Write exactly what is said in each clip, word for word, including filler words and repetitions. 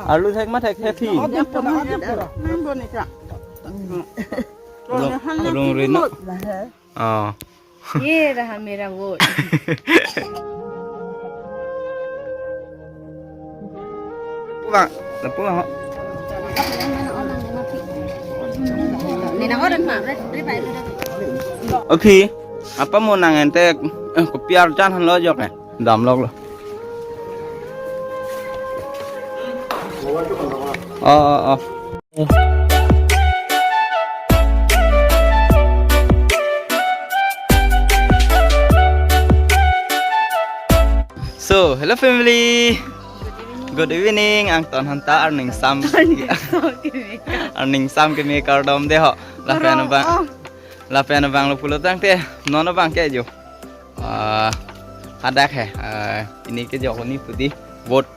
Arlo thek ma thek, thek thi. Nang bo ni cha. Rung, rung ri no. Oh. ये रहा मेरा vote. Pulang, pulang. Nina orang mah, bre, bre, bre. Aphi, apa mo nang entek, eh, kopi arjan han lo jok eh. Damlok lo. Oh, oh, oh. So, hello family. Good evening. Angton hanta arning sam. Arning sam keme kardom de ho. Lapen abang. Lapen abang lo pulo tangte. Non abang ke jo. Ah, hadak he. Ah, pini kejok ni pu di. Vote,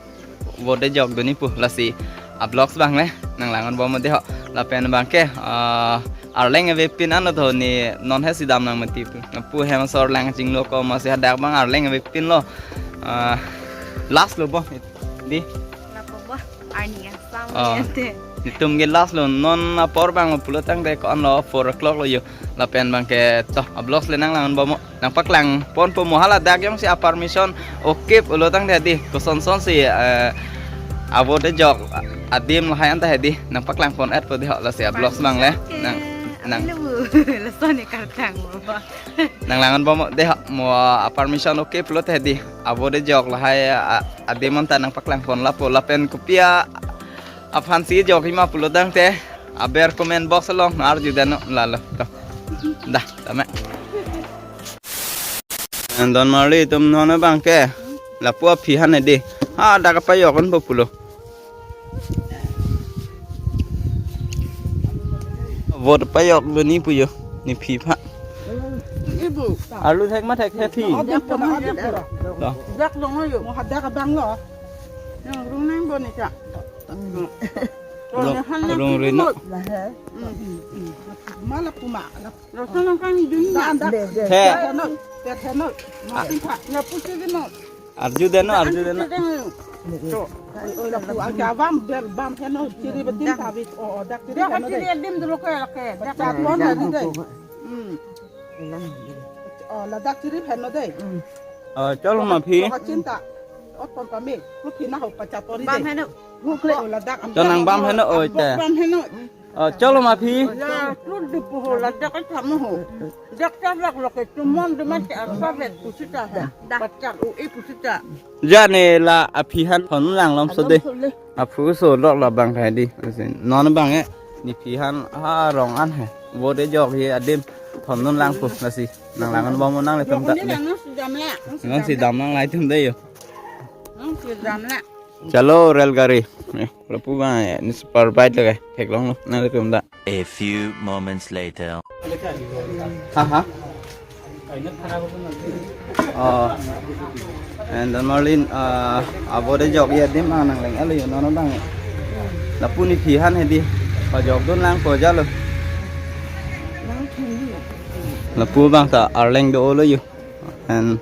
vote dejok dun ni pu. Lasi a-vlogs abang le nang lang-an bom de ho. Lapen abang ke, ah, arleng avepin anlo tho, ne non he si dam nang mati pu. Pu hem asor lang chinglo ko masi hadak abang arleng avepin lo. Ah, last lo bo. Di. Lapu bo. Arni asam. Oh. Ante. Netum ke last lo, non apor abang lo pulo tangte ko-an lo, four o'clock lo jo. Lapen abang ke to a-vlogs le nang lang-an bom mo. Nang paklang ponpo mo, hala dak jongsi a-permission okay pulo tangte di. Koson son si, eh, a-vote dejok adim lahai anta he di. Nang paklang pon-etpo de ho, lasi a-vlogs abang le. Nang, nang. Lason ni kartang mo. Nang lang-an bom mo de ho, mo a-permission okay pulo tangte di. A-vote dejok lahai a, adim anta nang paklang pon lapo, lapen kopi aphan si jok hima pulo tangte aber comment box along arju dano lalo. To. Dah, tame. Don Marli, tum non abang ke. Lapu aphi han di. Ha, dak kapajok-unpo pulo. Vote pajok dun ni pu jo. Nephi aphan. Ibu. Arlo thek ma thek, thek thi. Ada pura, ada pura. Lo. Dak dong yo. Mo hadak abang lo. Nang rung nang bo ni cha. Rung, rung ri no. Mala puma. Rasa nang kang dun na. Dak. He. Dak no. Dak no. Ma ting pha. Na pusi di no. Arju deno, arju deno. To. Oi, oi, lapu angke abam, ber bam heno, chiri betin thabit. Oh, oh, dak chiri heno dei. Chiri adim dulu ke, lake. Dak chiri heno dei. Hmm. Oh, ladak chiri heno dei. Oh, cholo ma phi. Kachinta. Ot pon pame. Lu phi na ho pacha tori dei. Bam heno. Lu kle, oh, ladak. Chonang bam heno, oi, te. Bam heno. Oh, cholo ma phi. Ya, tu di puho ladak ka thamu ho. Dak ta lak lake tumon duman te arsa vet pusita ha. Dak. Pachak u i pusita. Jane la aphi han thon lang lom so de. Aphu so lok la bang khai di. Non bang e. Nephi han ha rong an he. Vote dejok he adim thon langpo lasi. Nang lang-an bom mo nang le tum ta. Nang si dam la. Nang si dam nang lai tum de jo. Nang si dam la. Chalo rail gari. Eh, lapu bang, eh, ni super bike lake, theklong lo, nang le tum ta. A few moments later. Ha, ha. Oh. And then Marlin, uh, a-vote dejok adim nang lang-et lo jo, non bang. Lapu nephi han he di. Pajok dun lang ko jalo. Lapu bang ta arleng do-o lo jo. And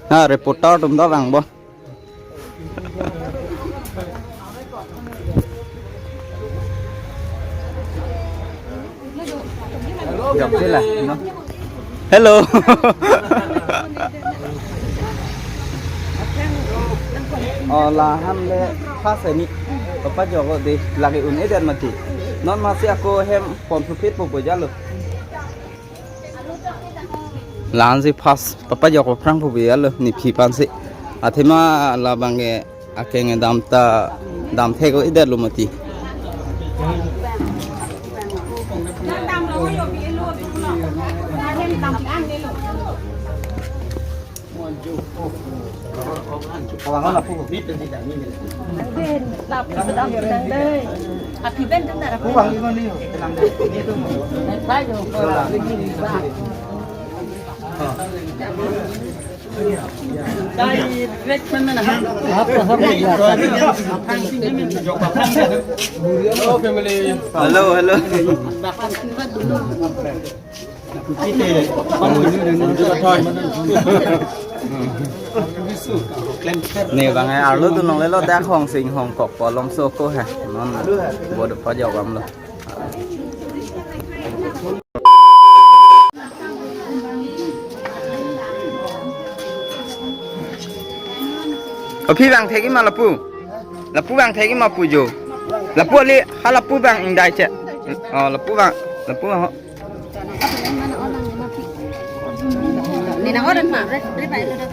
ha reporter tum ta vangpo. Jok sila, no? Hello. Oh, la han le first ni. Papajok de lake un-edet mati. Non masi ako hem pon phupit po po jalo. La-an si first papajok aphrang pu biya lo nephi aphan si. Athema labang ke akeng dam ta dam thek-o-edet lo mati. Hello, hello. Ne bang arlo tu nonglelo dak hong sing hong kok polom so ko he. Non bodo pajok amlo. Aphi bang thek-i ma lapu. Lapu bang thek-i ma pu jo. Lapu ali ha lapu bang ingdai che. Oh, lapu bang. Lapu bang ho. Ni na orang ma, re, re, re, re.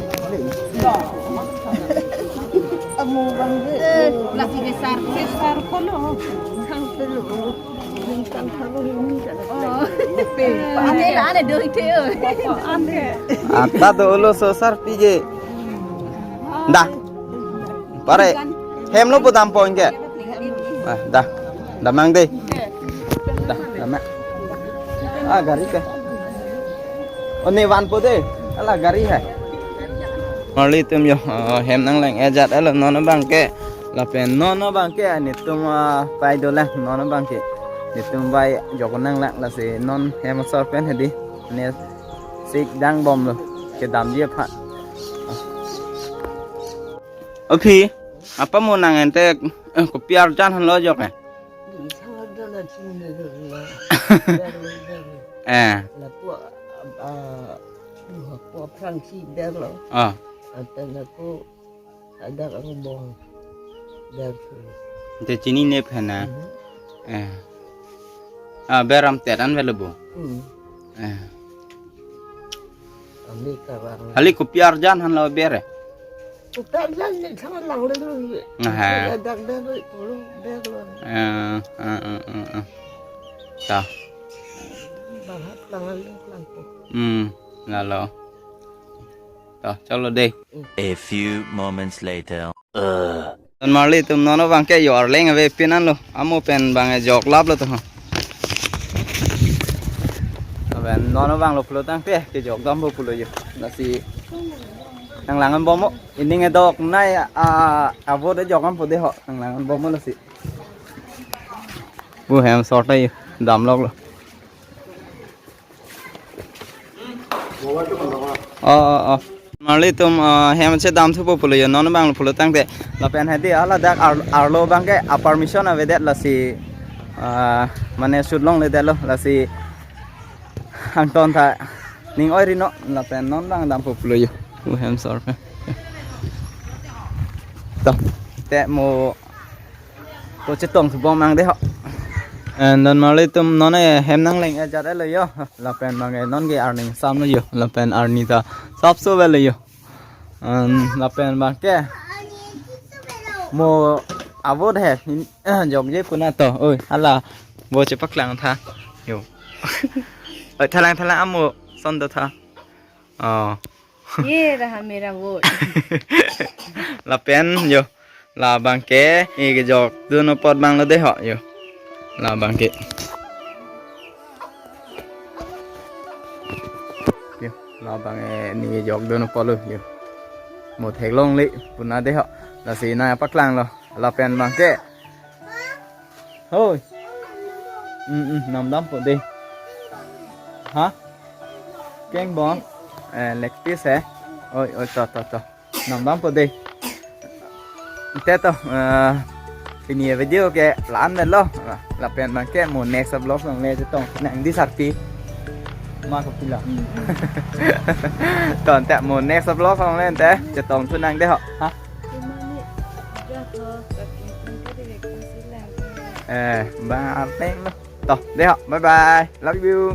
Amu bang re. Eh, lagi besar. Besar kono. Sang pelu. Bintang kamu ini kan. Oh. Ane, ane, doi theo. Ane. Ata do ulo sosar pije. Dah. Pare. Hem lo bodam point ke. Ah, dah. Damnang dei. Dah, damnang. Ah, gari ke. Oh, ne vanpo dei. Ala gari hai. Marli atum yo, ah, hem nangleng-e jat elo non abang ke. Lapen non abang ke, ah, netum, ah, pai dolang non abang ke. Netum pai jok nanglang lasi non hem asor pen hedi. Ne sik dangbomlo. Kedamji aphan. Aphi, apa mo nang ente, eh, kopi arjan henlo jok eh? Sangat dona chini dona. Berlo, berlo. Eh. Lapu, ah, lapu aphrangsi berlo. Ah. Antan lapu adak angbong berlo. Ente chinine phan na. Mhm. Eh. Ah, ber amtet an avelo bo. Hmm. Eh. Kami karang. Hali kopi arjan henlo ber eh? Kopi arjan ni sama lang le lu. Aha. Ya dak ber lu, pulu ber lu. Eh, eh, eh, eh, eh. Ta. Bahat tangan lu langkung. Hmm, lalo. Ta, chalo dei. A few moments later. Don marli atum non abang ke yo arleng ave pin anlo. Amo pen bang e jok laplo to. Aben non abang lo pulo tangte kejok dampo pulo yo. Lasi nanglang-an bomlo. Ining edok nai a avo de jok dampo dei ho. Nanglang-an bomlo lasi. Bu hem sort ai damloklo. Oh, oh, oh. Marli atum, ah, hem che dam thupo pulo yo, non abang pulo tangte. Lapen hedi ala dak ar-, arlo abang ke a permission avedet lasi, ah, mane shoot longledetlo lasi angton ta ning oi rino lapen non abang dampo pulo yo. Bu hem sor pe. To, te mo To chetong thubom nang dei ho. And don marli atum non e hem nangleng-e jat elo yo. Lapen bang e non ke arni samlo yo. Lapen arni ta sapso avelo yo. And lapen bang ke mo avo he hin, jokje puna to. Oi, hala bo chepaklang tha. Yo. Oi, thalang thalang amo son do tha. Oh. Ye raha mera vote. Lapen yo. Labang ke, e kejok dun apot abang lo dei ho yo. Labang ke. Yo, labang e ne kejok dun apot lo yo. Mo theklongle puna dei ho. Lasi nangpaklanglo. Lapen bang ke. Hoi. Mm, mm, nam dampo dei. Ha? Keng bom. Eh, leg piece eh. Oi, oi, to, to, to. Nam dampo dei. Te to, eh, pini video ke la-an lo. Lapen bang ke mo next vlog along le chetong nang dei sarpi. Ma ko pila. Mm, mm. To te mo next vlog along le te chetong thu nang dei ho. Ha? Eh, bang arteng lo. To, dei ho. Bye bye. Love you.